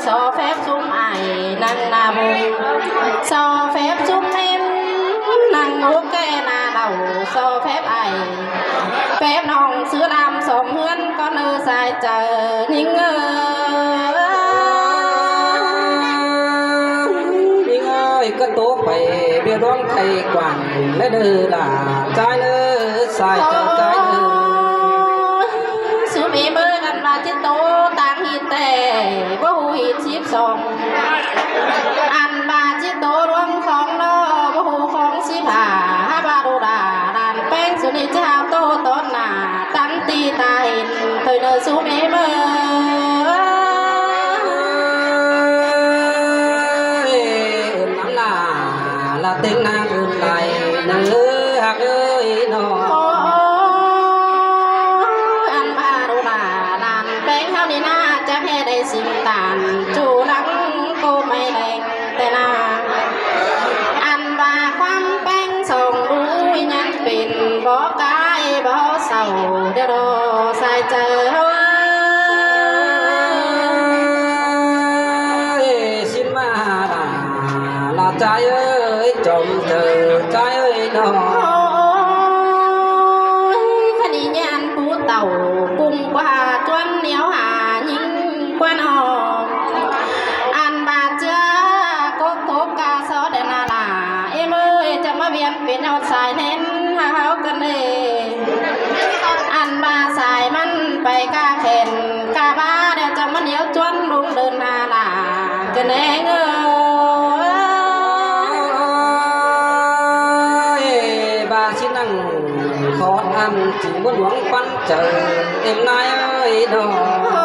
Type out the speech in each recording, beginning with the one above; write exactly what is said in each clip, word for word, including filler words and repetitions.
So phép sum ai nẳng ꞌna bung, so phép sum ꞌmến nẳng ꞌmú ké ꞌna đau, so phép ai phép ꞌnọng ꞌsứ ꞌlam song ꞌhướn ꞌcọ ꞌnớ sai chaư ꞌnhính ới. ꞌNhính ới, ꞌcọ tố pay ꞌviạk ꞌluống khay quảng ꞌlế ꞌnớ ꞌlạ, sai ꞌnớ, sai chaư sai ꞌnớ. Ôi, sum ꞌmí ꞌmớ ꞌnặn ꞌva ꞌchí tố ꞌtáng ꞌhịt ꞌtẹ, báu hụ ꞌhịt síp song. Ăn ꞌva ꞌchí tố ꞌluống khong ꞌlo, báu hụ khong síp hả, hák ꞌva đu đa, đan ꞌpéng sum ꞌnị ꞌchí hao ꞌtố tót nả, ꞌtắng ti ta hên, thôi ꞌnớ sum ꞌmí ꞌmớ. Ơi, ơn ꞌnắm ꞌna, ꞌlạ ꞌtếng ꞌna ơn lai ꞌnớ ꞌhặc ới ꞌnọ. Ôi, ăn ꞌva đu đa, đan ꞌpéng ꞌháu ꞌnị ꞌna, chắng ꞌhế đảy sính ꞌtan, ꞌchu lăng ꞌcọ ꞌmạy đảy ꞌtẹ ꞌna. Ăn ꞌva ꞌquám ꞌpéng song đu ꞌnhắng pên, báu cai báu sau, ꞌlẹo ꞌló sai chaư ơi. Sính ꞌmá ꞌlạ, ꞌlạ sai ới, chom chaư sai ới ꞌnọ. Ôi, ꞌkhạy ꞌnị ꞌnhán pú tảu, pung ꞌquá ꞌchuốn ꞌnéo hả ꞌnhính ꞌquá ꞌnọ. Ăn ꞌva ꞌchưa cốc thốc ca so đe ꞌna ꞌlạ, ꞌếm ới, chắng ꞌmá ꞌviạk pên ꞌhọt sai ꞌnén hák ꞌháu căn ꞌnị. Ăn ꞌva sai ꞌmắn pay ca khen ca ꞌva, ꞌlẹo chắng ꞌmắn ꞌnéo ꞌchuốn lung đơn ꞌna ꞌlạ, căn ꞌneng ới. Ơi, ꞌva sính nẳng khót ăn ꞌchí ꞌmá ꞌluống ꞌquám chaư, ꞌếm ꞌnái ới ꞌnọ. Ơ,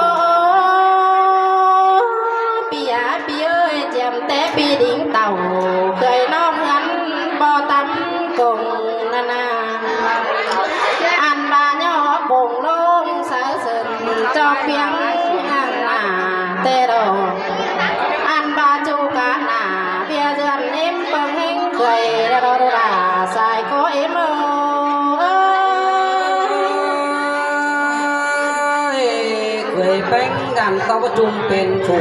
ꞌpi a ꞌpi ơi, chiêm té ꞌpi đính tảu, khơi ꞌnọng ꞌhướn báu tắm cống ꞌnặn ꞌna. Ăn ꞌva ꞌnhó bông ꞌlống sáư sưn, ꞌchọ ꞌpiếng ꞌnặn ꞌna ꞌtẹ ꞌló. Ăn ꞌva ꞌchu cá ꞌna, ꞌviạk dươn ꞌếm ꞌpơng ꞌhéng khơi, ꞌlẹo đu đa sai ꞌcọ ꞌếm ới. Khơi ꞌpéng găn ꞌtó báu ꞌchum pên phủ,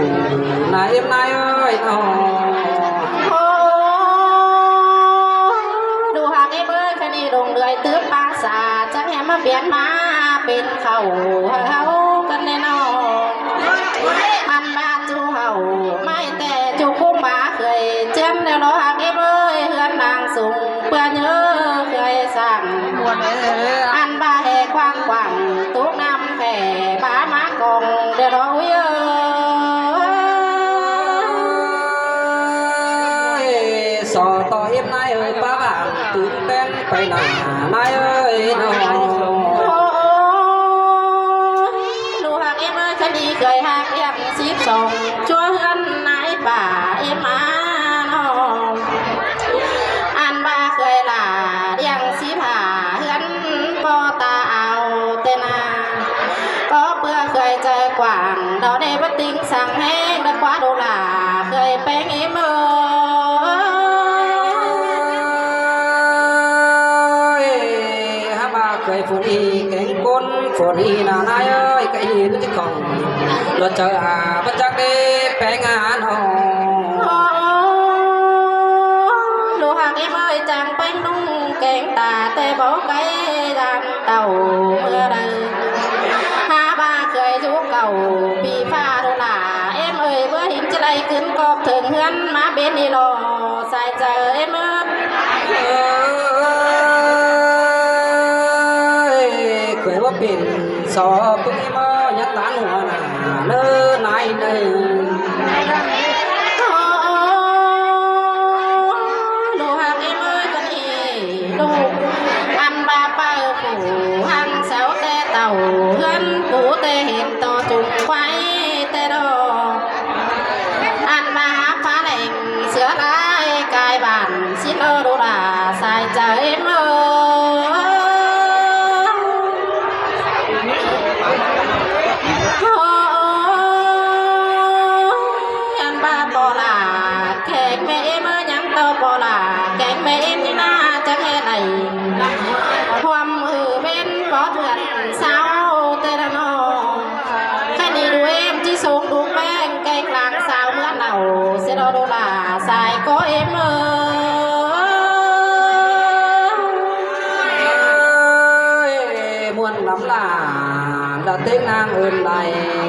ꞌnái ꞌếm ꞌnái ới ꞌnọ. Ơ, đu ꞌhặc ꞌếm ới, ꞌkhạy ꞌnị lông đuôi tứm ꞌpá sa, chắng ꞌhế ꞌmá piến ꞌmá pên khảu hảư ꞌháu căn ꞌnị ꞌnọ. Ăn ꞌva ꞌchu hảu ꞌmạy ꞌtẹ ꞌchu ꞌcúm ꞌmá khơi ꞌchiến ꞌlẹo ꞌló ꞌhặc ꞌếm ới, ꞌhướn ꞌnáng sung ꞌpưa ꞌnhớ khơi săng. Ăn ꞌva ꞌhế ꞌquáng quảng tốc ꞌnặm khe ꞌva ꞌmá cong ꞌlẹo ꞌló ui ơi. So ꞌtọ ꞌếm ꞌnái ới, ꞌpá bảng tứm ꞌtén pay nả ꞌnái ới ꞌnọ. Ơ, đu ꞌhặc ꞌếm ới, ꞌkhạy ꞌnị khơi ꞌhặc ꞌliệng síp song, ꞌchua ꞌhướn ꞌnái pả ꞌếm ꞌmá ꞌnọ. Ăn ꞌva khơi ꞌlạ ꞌliệng síp hả ꞌhướn ꞌpo ta au ꞌtẹ ꞌna. Có ꞌpưa khơi chaư quảng, đỏ đê bớt tính săng ꞌhéng, đa ꞌquá đu ꞌlạ khơi ꞌpéng ꞌếm ới. Hák ꞌva khơi phủ ꞌnị kéng ꞌcốn phủ ꞌnị ꞌna ꞌnái ới, ꞌcọ ꞌnị ꞌmá ꞌchí khong ꞌlọ chaư a, báu chắc đé ꞌpéng a ꞌnọ. Ơ, đu ꞌhặc ꞌếm ới, chắng ꞌpéng ꞌnung kéng ta, ꞌtẹ báu cáy dang tảu ꞌmưa đaư. Hák ꞌva khơi dú cảu ꞌpi ꞌphạ đu ꞌlạ, ꞌếm ới, báu ꞌhịt ꞌchí đảy ꞌcứn ꞌcọp thơng ꞌhướn ꞌmá bến đi ꞌló sai chaư ꞌếm ới. Ơi, khơi báu pên so ꞌpứng ꞌếm ới, nhắc tán hua nả ꞌnớ ꞌnái ꞌnớ. Ơ, đu ꞌhặc ꞌếm ới, ꞌcọ ꞌnị đu. Ăn ꞌva phaư phủ hăng sáu ꞌtẹ tảu, ꞌhướn phủ ꞌtẹ hên ꞌto chung quay ꞌtẹ ꞌló. Ăn ꞌva hák phá leng sứa lai cai bản, sính ꞌló đu đa sai chaư ꞌếm ới. Ăn ꞌva ꞌpo ꞌlạ kéng ꞌmẹ ꞌếm ꞌmá, nhắng ꞌto ꞌpo ꞌlạ kéng ꞌmẹ ꞌếm ꞌnị ꞌna, chắng ꞌhế đảy ꞌhuôm ư bến bót ꞌhướn sao ꞌtẹ ꞌnọ. ꞌKhạy ꞌnị đu ꞌếm ꞌchí sông đu ꞌpéng kéng lăng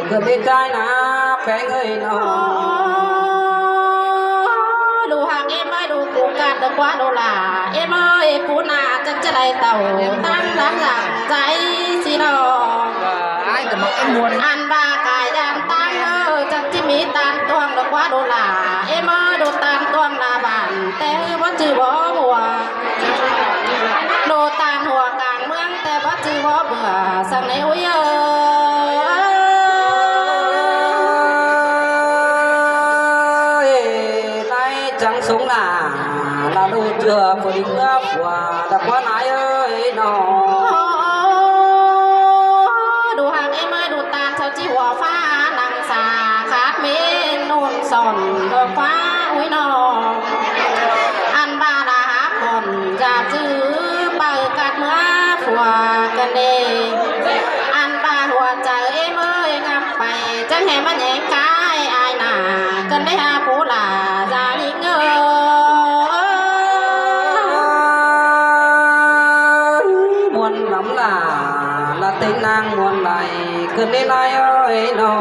ꞌcọ ꞌmí ꞌchái ꞌnạ ꞌpéng ơi ꞌnọ. ꞌLụk ꞌhặc ꞌếm ơi, ꞌlụk ꞌcọ ꞌcặt ꞌlẹo ꞌquá ꞌlụk lả ꞌếm ơi, ꞌpú ꞌnạ chắc ꞌchí đảy tảu ꞌtáng ꞌláng lăng dạy ꞌsịn ꞌnọ. Ăn ꞌva cai dán ꞌtáng ơ, chắc ꞌchí ꞌmí ꞌtan ꞌtuống ꞌlẹo ꞌquá ꞌlụk lả ꞌếm ơi, ꞌlụk ꞌtan ꞌtuống ꞌla bản té báu ꞌchư bók ꞌhua. ꞌLụk ꞌtan ꞌhua cang ꞌmướng té báu ꞌchư bók bưa săng ꞌnị ꞌúi ơi. Ơi, ꞌnái chắng sung nả, ꞌla ꞌlụk ꞌchưa phủ đính ꞌmứa phua, ꞌla ꞌquá ꞌnái ơi ꞌnọ. ꞌLụk ꞌhặc ꞌếm ơi, ꞌlụk ꞌtan sau ꞌchí hua ꞌphạ nẳng sa khát mến ꞌnun sỏn ꞌlẹo ꞌquá ꞌúi ꞌnọ. Ăn ꞌva ꞌla hák khuôn dạp ꞌchư ꞌpưa cắt ꞌmứa phua căn đê. Ăn ꞌva hua chaư ꞌếm ơi ngắm pay, chắng hé ꞌmá ꞌnhéng cai ai nả, căn đê hák ꞌpú lả da ꞌnhính ơi. Muôn lắm lả, ꞌla ꞌtếng ꞌnáng muôn lai, căn đê ꞌnái ơi ꞌnọ.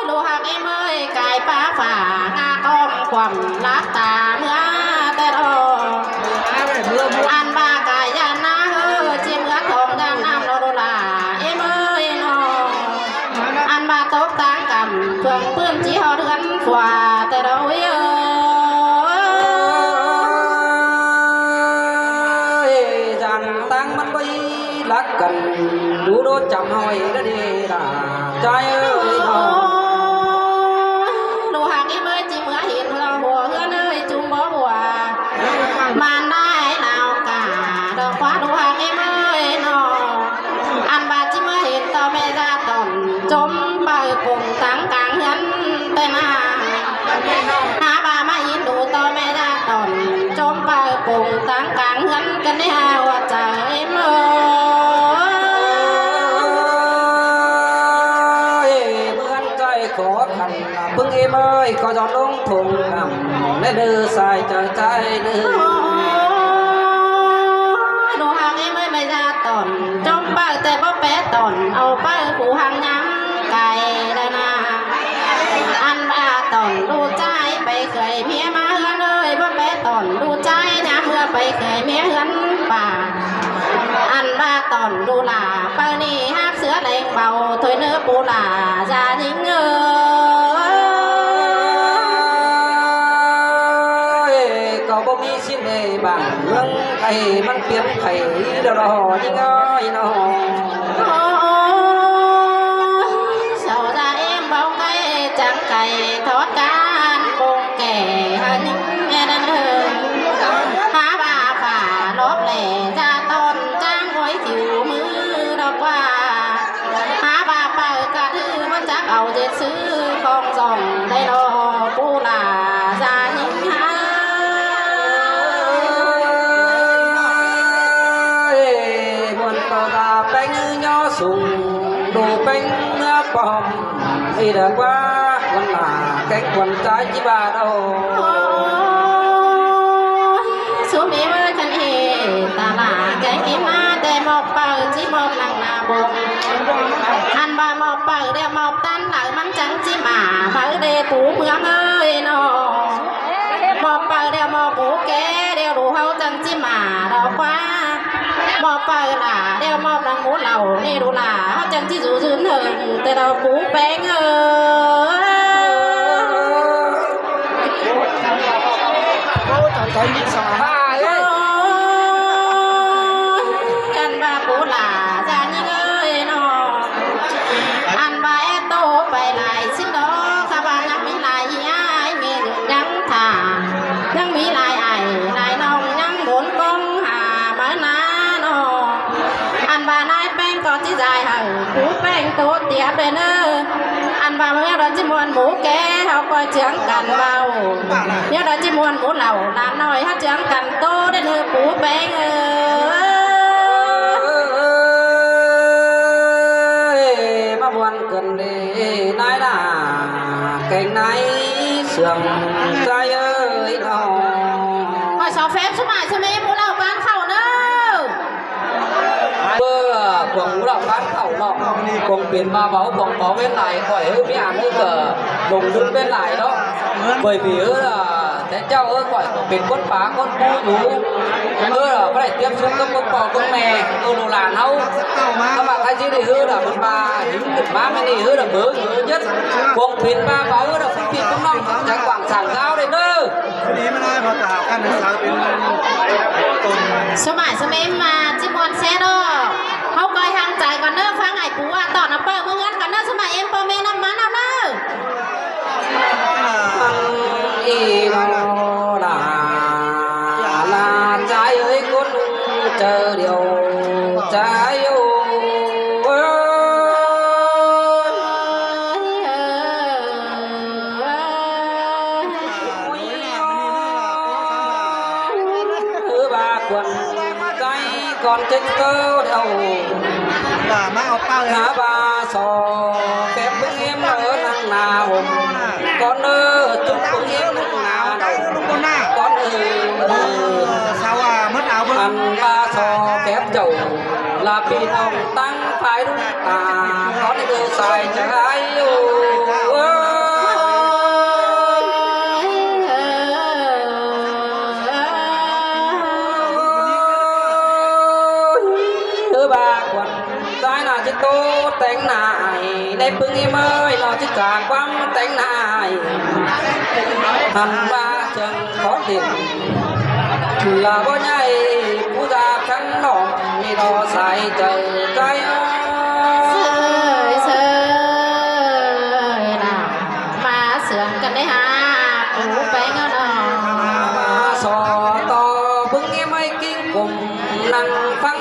ꞌLụk ꞌhặc ꞌếm ơi, cai ꞌpá phả ngả ꞌcóm quẳm láp ta ꞌmứa té ꞌnọ. Ăn ꞌva cai dán ꞌnáng ơ, ꞌchí ꞌmứa thong dán ꞌnáng ꞌnọ ꞌlụk lả ꞌếm ơi ꞌnọ. Ăn ꞌva tốc ꞌtáng căm, phương ꞌpưn ꞌchí ꞌhọt ꞌhướn phua té ꞌnọ ꞌúi ơi. Dán ꞌtáng ꞌmắn báu lắc căn, đú đô chăm ꞌhọi ꞌnớ đi lả, ꞌchái ơi ꞌnọ. ꞌLụk ꞌhặc ꞌếm ơi, ꞌchí ꞌmứa hên ꞌhua ꞌhướn ơi, ꞌchum bók ꞌhua. ꞌMắn đảy nao cả, ꞌlẹo ꞌquá ꞌlụk ꞌhặc ꞌếm ơi ꞌnọ. Ăn ꞌva ꞌchí ꞌmứa hên ꞌto ꞌme da tỏn, chốm pay pông ꞌtáng cang ꞌhướn té ꞌnạ. Hák ꞌva ꞌmá ín đu ꞌto ꞌme da tỏn, chốm pay pông ꞌtáng cang ꞌhướn căn đê hák ꞌhua chaư ꞌếm ơi. Ơi, bươn ꞌchoi khó khăn ꞌpứng ꞌếm ơi, ꞌcọ dón ꞌlống thùng nẳng ꞌnê ꞌnư sai chaư ꞌchái ꞌnư. ꞌLụk ꞌhặc ꞌếm ơi, ꞌme da tỏn chốm pay té báu pé tỏn au pay phủ hăng ꞌnhắng cai đa ꞌnạ. Ăn ꞌva tỏn ꞌlụk ꞌchái pay khơi ꞌmía ꞌmá ꞌhướn ơi, báu pé tỏn ꞌlụk ꞌchái ꞌnhắng ꞌmứa pay khơi ꞌmía ꞌhướn pả. Ăn ꞌva tỏn ꞌlụk lả pay ꞌnị hák ꞌsứa leng bau thôi ꞌnớ ꞌpú lả da ꞌnhính ơi. ꞌCọ báu ꞌmí ꞌsịn ꞌnê bản ꞌmướng khay ꞌmắn piến khay đa lo ꞌnhính ơi ꞌnọ. Sau da ꞌếm báu khay chắng khay thót cán pông kẻ hả ꞌnhính ꞌnê đan hơ. Hák ꞌva phả lóp lẻ da tỏn chắng ꞌngói chiu ꞌmứ ꞌnọ ꞌquá. Hák ꞌva pay cắt ꞌhư ꞌmá chắc au ꞌdệt ꞌsứ khong dỏng đảy ꞌnọ ꞌpú lả da ꞌnhính hả. Ơi, muôn ꞌto da ꞌpéng ꞌnhó sung, đu ꞌpéng ꞌmứa pom, ꞌnị đa ꞌquá, muôn lả kéng muôn ꞌchái ꞌchí ꞌva đaư. Ôi, sú ꞌmí ꞌmơi căn ꞌnị, ta lả kéng ꞌnị ꞌmá, té ꞌmọp pay ꞌchí ꞌmọp nẳng nả bông. Ăn ꞌva ꞌmọp pay ꞌlẹo ꞌmọp ꞌtan lả ꞌmắn chắng ꞌchí mả, pay đé pú ꞌmướng ơi ꞌnọ. ꞌMọp pay ꞌlẹo ꞌmọp mú ké, ꞌlẹo ꞌlụk ꞌháu chắng ꞌchí mả ꞌlẹo ꞌquá. ꞌMọp pay lả ꞌlẹo ꞌmọp nẳng mú lảu, ꞌnị ꞌlụk lả ꞌháu chắng ꞌchí dú dưn hơng, té ꞌlẹo pú ꞌpéng ơi. Ăn ꞌva ꞌpú lả da ꞌnhính ơi ꞌnọ. Ăn ꞌva é tô pay lai ꞌsịn ꞌnọ, khả ꞌva ꞌnhắng ꞌmí lai ꞌhia ải ꞌmí ꞌnhắng thả, ꞌnhắng ꞌmí lai ải lai ꞌnọng ꞌnhắng bôn ꞌcóng hả ꞌmá ꞌnạ ꞌnọ. Ăn ꞌva ꞌnái ꞌpéng ꞌcọ ꞌchí dai hảư pú ꞌpéng tô tiệp đảy ꞌnớ. Ăn ꞌva ꞌmía đa ꞌchí muôn mú ké ꞌháu ꞌcoi ꞌchương căn báu. ꞌMía đa ꞌchí muôn mú lảu ꞌnặn ꞌnọi ꞌháu ꞌchương căn tô đảy ꞌnớ pú ꞌpéng ơi. ꞌMá muôn căn đê ꞌnái đa, kéng ꞌnái sương ꞌchái ơi ꞌnọ. ꞌCoi so phép sú mải sú ꞌmí mú lảu ꞌquám khảu ꞌnớ. Bươn Cuông ꞌlẹo ꞌphắn khảu ꞌnọ, cuông pên ꞌva báu cuông páo ꞌvến lai khỏi ꞌhứ ꞌmí ăn ꞌhứ ꞌcọ lông đứk ꞌvến lai ꞌnọ. Bởi vì ꞌhứ ꞌla té ꞌchạu ꞌhứ khỏi pên ꞌcốn pá ꞌcốn pú dú. ꞌHứ ꞌva đảy tiếp xúc cắp ꞌcốn ꞌpo ꞌcốn ꞌme, ꞌhứ ꞌlụk ꞌlan ꞌháu. Cá ꞌva ꞌkhái ꞌdí đi ꞌhứ ꞌva ꞌmắn ꞌva hính khửn ꞌmá ꞌmí đi ꞌhứ ꞌva bớng ꞌhứ nhất. Cuông pên ꞌva báu ꞌhứ ꞌva phúk ꞌpi ꞌcốn ꞌnọng chắng quảng sảng dao đi ꞌnớ. ꞌSúm ải ꞌsúm ꞌếm ꞌmá ꞌchí ꞌmuôn ꞌsé ꞌnớ. ꞌHáu ꞌcoi ꞌhăng chaư ꞌcọ ꞌnớ, ꞌphắng ải pú a tỏn a ꞌpợ ꞌmứ ꞌngớn ꞌcọ ꞌnớ, ꞌsúm ải ꞌếm ꞌpo ꞌme ꞌnặm ꞌmá ꞌnặm ꞌnớ. ꞌMắn ꞌi ꞌnọ đa ꞌna ꞌchái ơi, ꞌcốn chaư điêu ꞌchái ơi. ꞌHứ ꞌva cuông ꞌchái ꞌcốn chết ꞌtớ đeo. ꞌNa ꞌva so phép ꞌpứng ꞌếm ꞌnớ ꞌnăng ꞌna hôm. ꞌCón ꞌnớ chúc ꞌpứng ꞌếm ꞌnăng ꞌna đau. ꞌCón ơi. Ăn ꞌva so phép chảu. ꞌLa ꞌpi ꞌnọng ꞌtáng phái đu ta, ꞌcón ơi sai chaư ái ơ. ꞌHứ ꞌva cuông ꞌchái ꞌna ꞌchí ꞌtố téng ꞌna ải, đảy ꞌpứng ꞌếm ơi ꞌnọ ꞌchí ꞌchạ ꞌquám téng ꞌna ải. Hăn ꞌva chắng khó tin. ꞌLa báu ꞌnhại pú da khăn ꞌnọng ꞌmí ꞌnọ sai chaư ꞌchái ơi. ꞌSới ꞌsới ꞌna, ꞌmá sương căn đảy hả, pú péng ꞌnớ ꞌnọ. ꞌMá so ꞌto ꞌpứng ꞌếm ơi ꞌkính cốm, ꞌnăng ꞌphắng,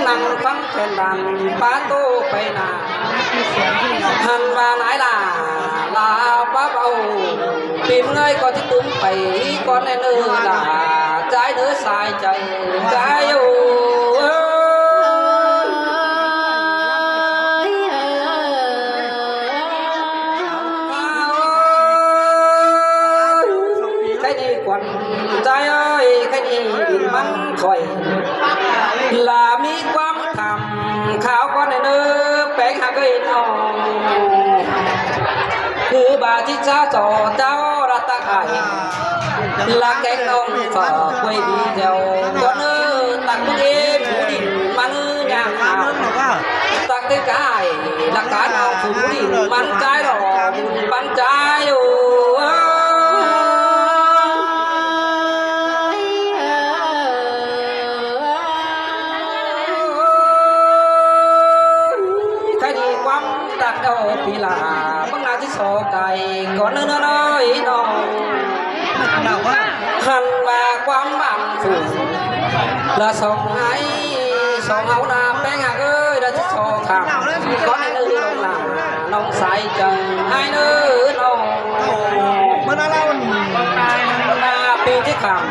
ꞌnăng ꞌphắng khen đàn pá ꞌtố pay ꞌna. Hăn ꞌva nái ꞌla, ꞌla báu báu. Pin ơi ꞌcọ ꞌchí tứm pay, ꞌcốn ơi ꞌnớ ꞌla, ꞌchái ꞌnớ sai chaư, ꞌchái ơ. Khay đi cuông ꞌchái ơi, khay đi ꞌmắn khỏi. ꞌLa ꞌmí ꞌquám tham kháo ꞌcốn ơi ꞌnớ, péng hák ơi ꞌnọng. ꞌHứ ꞌva ꞌchí ꞌchá so chảu ꞌla tắc ải. ꞌLa kéng ꞌnọng so quay đi đeo. ꞌCốn ơi tắc ꞌmắn ꞌếm phủ đin ꞌmắn ꞌnhá áo. Tắc té cá ải, ꞌlạ cá ꞌnọng phủ đin ꞌmắn ꞌchái lo bun ꞌpắn ꞌchái ơ. Khay đi ꞌquám tắc đeo ꞌpi ꞌla, ꞌmắn ꞌna ꞌchí so cai, ꞌcốn ơi ꞌnớ ꞌnớ ꞌnọng. Hăn ꞌva ꞌquám bản phủ, ꞌla song ải, song ꞌháu ꞌna péng hák ơi, ꞌla ꞌchí so khảm. ꞌCốn ơi ꞌnớ ꞌnọng ꞌla, ꞌnọng sai chaư, ải ꞌnớ ꞌnọng. ꞌMắn ꞌna ꞌpi ꞌchí khảm.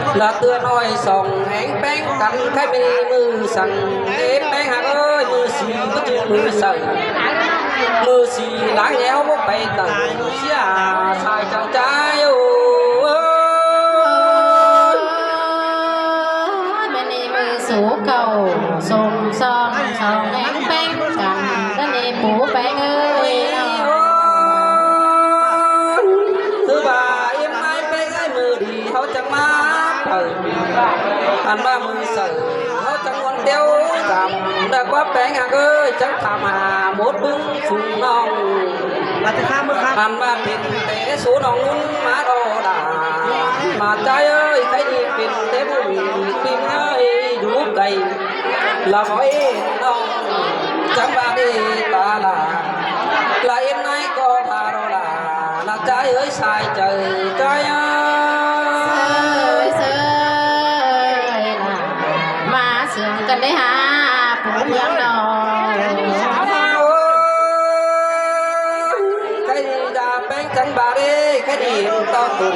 ꞌLa ꞌtưa ꞌnọi song ꞌhéng péng căn khay ꞌmí ꞌmự săng. Ê péng hák ơi, ꞌmự sí báu ꞌchư ꞌmự saư. ꞌMự sí láng nhéo báu pay tẳng. ꞌSía sai chaư ꞌchái ơ. ꞌMự ꞌnị ꞌmự sú cảu, sông son, song ꞌhéng péng căn, ꞌnị pú péng ơi. ꞌTứ ꞌva ꞌếm ải péng ơi ꞌmự đi ꞌháu chắng ꞌmá pay. Ăn ꞌva ꞌmự saư ꞌháu chắng ꞌmuôn ꞌtẹo dăm. Đa ꞌquám péng hák ơi chắng tham hả mốt ꞌpứng phủ ꞌnọng. Ăn ꞌva pên té sú ꞌnọng ꞌnún ꞌmá đo đa. ꞌMá ꞌchái ơi, khay đi pên té bun pin ơi, dú cay. ꞌLa bói ꞌnọng chắng ꞌva đi ta đa. ꞌLa ꞌếm ải ꞌcọ pha đo đa. ꞌLa ꞌchái ơi sai chaư ꞌchái ơ. ꞌSới ꞌsới ꞌna, ꞌmá sương căn đảy hả, pú ꞌmướng ꞌnọ. Ôi, khay đi đa péng chắng ꞌva đi, khay đi ꞌto tủm.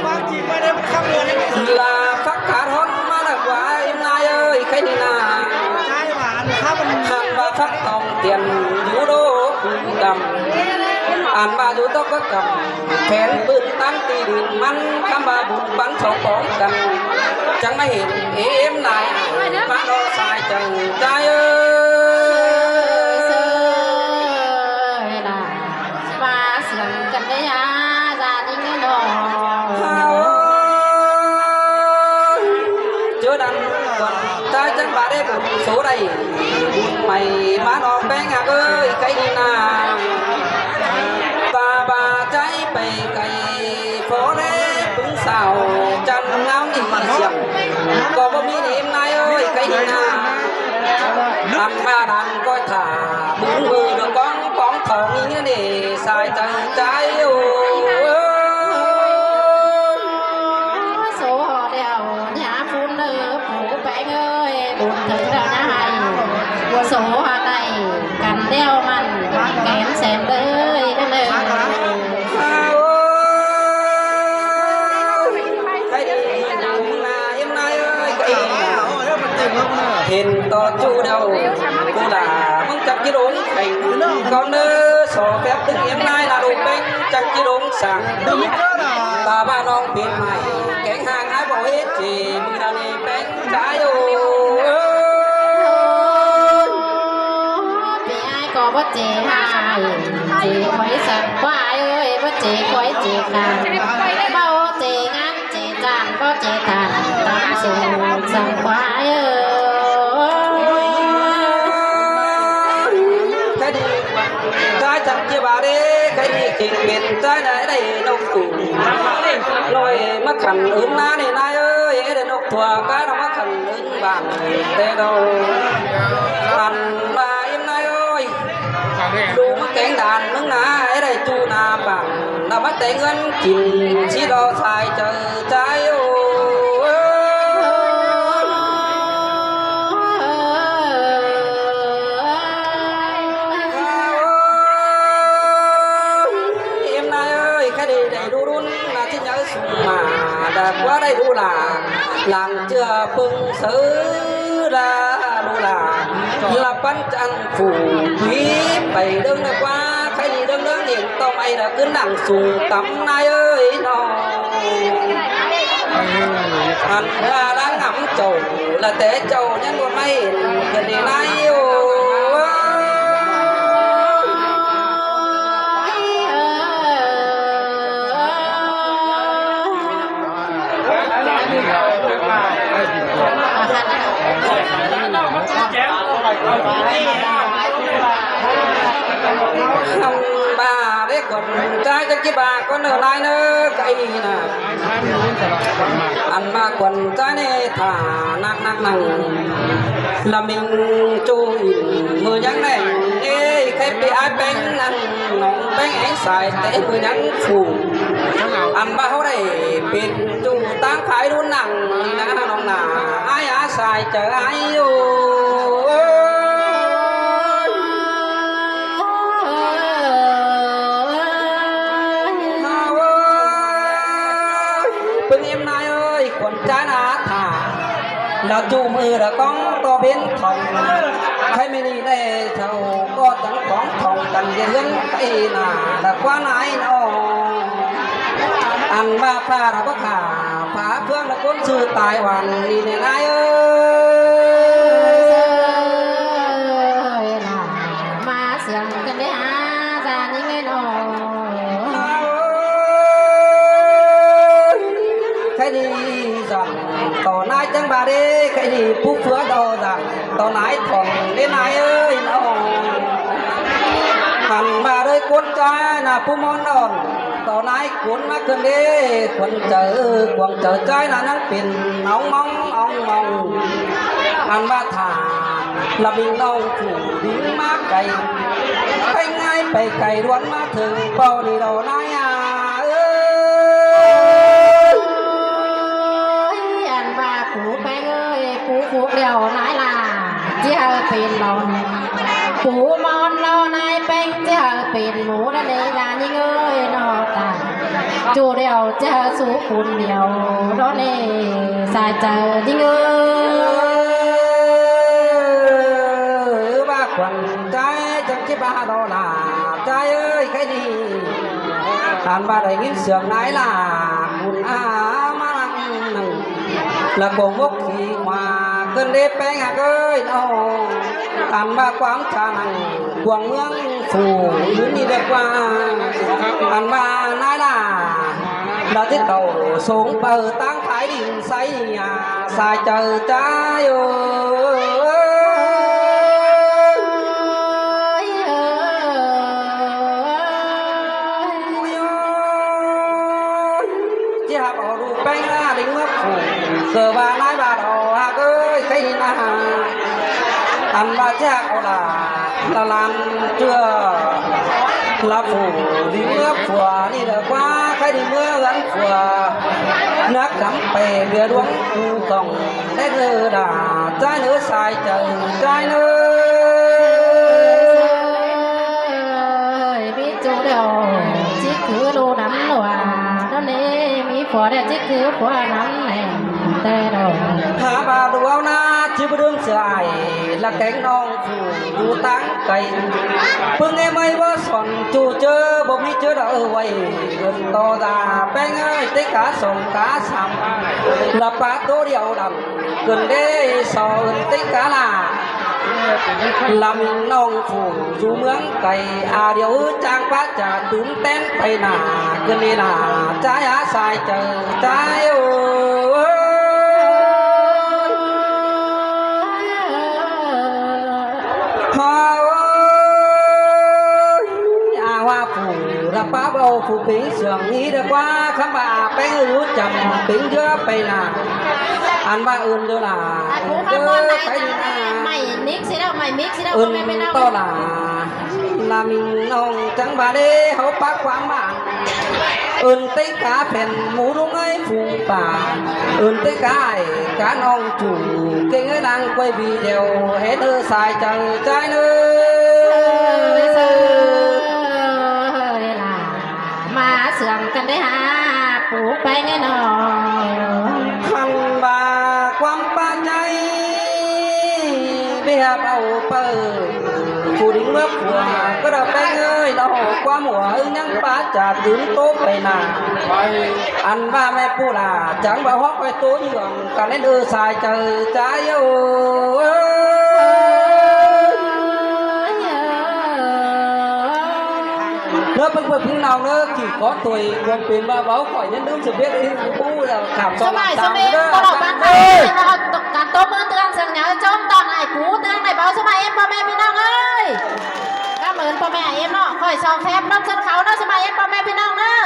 ꞌLa phắc khả hón ꞌmá ꞌna ꞌquá ꞌếm ải ơi, khay đi ꞌna. Hăn ꞌva phắc tong tiên dú đô phủ căm. Ăn ꞌva dú tốc báu căm. Phén ꞌpứng ꞌtáng ti đin ꞌmắn khắm ꞌva bun ꞌpắn so póng căn. Chắng ꞌmá hên ê ꞌếm lai ải, ꞌmá đo sai chaư ꞌchái ơ. ꞌVa đảy bun số đảy, bun ꞌmạy ꞌmá ꞌnọng ꞌpéng ꞌhặc ơi, cái đi na. Ta ba ꞌchái pay cay, phó đảy bứng sao, chăn ngắm đi siêng. ꞌCọ báu ꞌmí đi ꞌếm ꞌnái ơi, cái đi na. Ăn ꞌva đan ꞌcoi thả, bứng ꞌmự được ꞌcóng, ꞌcóng thỏng đi ꞌnhá nể, sai chaư ꞌchái ơi. Số họ đèo nhá phun nơ phủ ꞌpéng ơi, bun thử đèo nhá hay. Số họ đảy căn đèo mẳn, kén sén đơi đơi. Cái đi, ꞌếm ꞌnái ơi, cái đi. Hên ꞌto ꞌchu đèo, cô là mưng chăm ꞌchí đốn, thành con nơ, so phép tức ꞌếm ꞌnái là đồ ꞌpéng, chăm ꞌchí đốn sảng. Ta ba ꞌnọng pên ꞌmạy, kéng hàng ái bảo hết, chỉ mưng đàn đi ꞌpéng, cái ô. Bi ai ꞌcọ báu ꞌchí hại, ꞌchí khỏi sảng ꞌquá ơi, báu ꞌchí khỏi ꞌchí khang. Báu ꞌchí ngắn ꞌchí chản, báu ꞌchí tản, tản sung sảng ꞌquá ơi. Cái đi, cái chăm ꞌchí ba đê, cái đi kinh pên, cái đảy đảy ꞌnộc tủ. ꞌLoi ꞌmá khăn ứn ꞌná nể ꞌnái ơi, đảy ꞌnộc thua, cái ꞌnọ ꞌmá khăn ứn bản té đâu. Ăn ꞌva ꞌếm ꞌnái ơi. Đu ꞌmá kéng đan ꞌmứng ꞌná, é đảy ꞌchu na bản, ꞌna ꞌmá té ꞌngớn kin, ꞌchí đo sai chaư ꞌchái ô. ꞌEm ꞌnái ơi, cái đi đảy đu đun, ꞌna ꞌchí nháư sung ꞌmá, đa ꞌquá đảy đu lả, lăng ꞌchưa ꞌpứng sáư đa đu lả, ꞌlạ ꞌpắn chăn phủ, bí pay đơng đa ꞌquá, cái đi đơng đơng hiên tông ai đa ꞌcứn nẳng sung tắm ꞌnái ơi ꞌnọ. Ăn ꞌva đang ngắm chảu, ꞌlạ té chảu nhắn ꞌmuôn ꞌmạy, cái đi ꞌnái ơi. Ăn ꞌva đé khuôn ꞌchái chắc ꞌchí ba ꞌcốn ꞌnớ ꞌnái ꞌnớ, cái ꞌnạ. Ăn ꞌva khuôn ꞌchái ꞌnị thả nặc nặc nẳng. ꞌLạ ꞌmính ꞌchu ỉn ꞌmự nhắng ꞌnị, ê, khay ꞌpi ái ꞌpéng ꞌnặn, ꞌnọng ꞌpéng é sai té ꞌmự nhắng phủ. Ăn ꞌva ꞌháu đảy pên ꞌchu ꞌtáng phái đun nẳng, ꞌnị ꞌna ꞌnọng ꞌnạ, ái á sai chaư ái ơi. ꞌPứng ꞌEm ꞌnái ơi, khuôn ꞌchái ꞌnạ thả. ꞌLạ ꞌchu ꞌmự ꞌlạ ꞌcóng ꞌto bến thỏng. Khay ꞌmí ꞌnị đảy thảu ꞌcọ chắng khong thỏng căn ꞌviạk ꞌhướn ꞌnị ꞌnạ, ꞌlạ ꞌquá ꞌnái ꞌnọ. Ăn ꞌva phả ꞌlạ báu khả, phả ꞌpướng ꞌlạ ꞌcốn sư tai oan ꞌnị ꞌnị ꞌnái ơi. ꞌMá siêng căn đé hả, da ꞌnị ꞌnái ꞌnọ. Khay đi dọn, ꞌto ꞌnái chắng ba đé, khay đi pú phứa đo dọn, ꞌto ꞌnái thỏng đé ꞌnái ơi ꞌnọ. Ăn ꞌva đới ꞌcốn ꞌchái ꞌnạ pú ꞌmón đon, ꞌto ꞌnái cuốn ꞌmá khửn đé, cuốn chaư, cuông chaư ꞌchái ꞌnạ ꞌnắng pên óng ꞌmóng, óng ꞌmóng. Ăn ꞌva thả, ꞌlạ ꞌmính ꞌnọng phủ bính ꞌmá cay. Khay ꞌngai pay cay đuôn ꞌmá thửng pau đi đo ꞌnái a. Ơi, ăn ꞌva phủ ꞌpéng ơi, phủ phủ đeo ꞌnái ꞌlạ, ꞌchí hảư pên lon. Phủ ꞌmón lo ꞌnái ꞌpéng ꞌchí hảư pên mú ꞌnặn đé ꞌnạ ꞌnhính ơi ꞌnọ ta. ꞌChu đeo ꞌchí hảư sú cun đeo, đó ꞌnị sai chaư ꞌnhính ơi. ꞌVa khuôn ꞌchái chắng ꞌchí ba đo ꞌlạ, ꞌchái ơi, khay đi. Ăn ꞌva đảy ꞌnghín siêng ꞌnái ꞌlạ, cun a ꞌmá lăng nẳng. ꞌLạ cuông mốc khi ꞌmá khửn đé ꞌpéng ꞌhặc ơi ꞌnọ. Ăn ꞌva quảng trà nẳng cuông ꞌmướng phủ ứn đi đa ꞌquá. Ăn ꞌva ꞌnái ꞌlạ. Là tiết đầu sống bầu tang thái đỉnh say nhà sai chầu trái ơi. Ôi ơi. Chứ hạp ổ đủ bánh ra đính mướp phủ. Cờ bà nái bà đỏ hạc ơi, cái đi na. Ăn bà chứ hạp ổ là, là làm chưa. Là phủ đi mướp phủ, đi đỡ qua, cái đi mướp gắn phủ. Nát cắm pè bia đuống, còng, đét ư đà, trái nữa sai chầu, trái nữa. Ơi, biết chủ đầu, chỉ cứ lô đắm lùa, nó nê, mi phó đẹp, chỉ cứ phó đắm này, tê đầu. Hả bà đủ áo na, chỉ bơ đương sửa ải, là cánh non phủ, đủ táng cày. Bưng em ơi bơ sòn, chủ chớ, bông mi chớ đỡ ư vầy, gần to ra, beng ơi, tê cá sòng cá sắm, là bá tố điệu đầm. Cơn đê so ơn tênh cá lạ. Lăm nông phủ dú mướng cày a điêu ư trang bá trà tứm tén pay nả. Cơn đê nả trái á sai chầu trái ơi. Hoa ơi, a hoa phủ là bá bầu phủ pính sưởng ý được qua khám bà bánh ư chậm pính dứa pay nả. Ăn ba ưn đô la. อ่ะ ครูครับ เออ ว่าไง ไปนี่นะ ใหม่ ใหม่ mix สิแล้ว ใหม่ mix สิแล้ว เอิน พ่อแม่พี่น้อง ต่อละ นำน้องจังบาเด้ เขาปักความมา เอินเต็กกาแผ่นหมูลุงไอ้ฝูงป่า เอินเต็กกาไอ้กาน้องจู่ เก่งไอ้นางกล้วยบีเดียว เฮ็ดเออสายจังใจเนอ เออ เออ ล่ะ มาเสื่อมกันได้หาปลูกไปแน่นอน คันว่าความปานใจเบียบเอาเปิดผู้ดิ้งเมื่อผัวก็เราแป้งเอ้ยเราความหัวยังปาจากถึงโต๊ะไปหนา อันว่าแม่ผู้หลาจังว่าฮอกไปโต๊ะเหยื่องกันเล่นเออสายเจอใจเอ้ย เลิกเป็นเพื่อนพี่น้องเลิกขี่ขอตัวเองความเป็นว่าเว้าข่อยนั้นลืมสิเบียดที่ผู้เราขับส ส มั มั คร ส สาม มัย เด้อ ตลอดบางครั้ง เอ้ย เราต้องการตบมือเตือนเสียงเหนียวจมตอนไหนกูเตือนไหนเบาสมัยเอ็มพ่อแม่พี่น้องเอ้ย ก็เหมือนพ่อแม่เอ็มเนาะ ข่อยสองแฟบน้ำเส้นเขาเนาะ สมัยเอ็มพ่อแม่พี่น้องเนาะ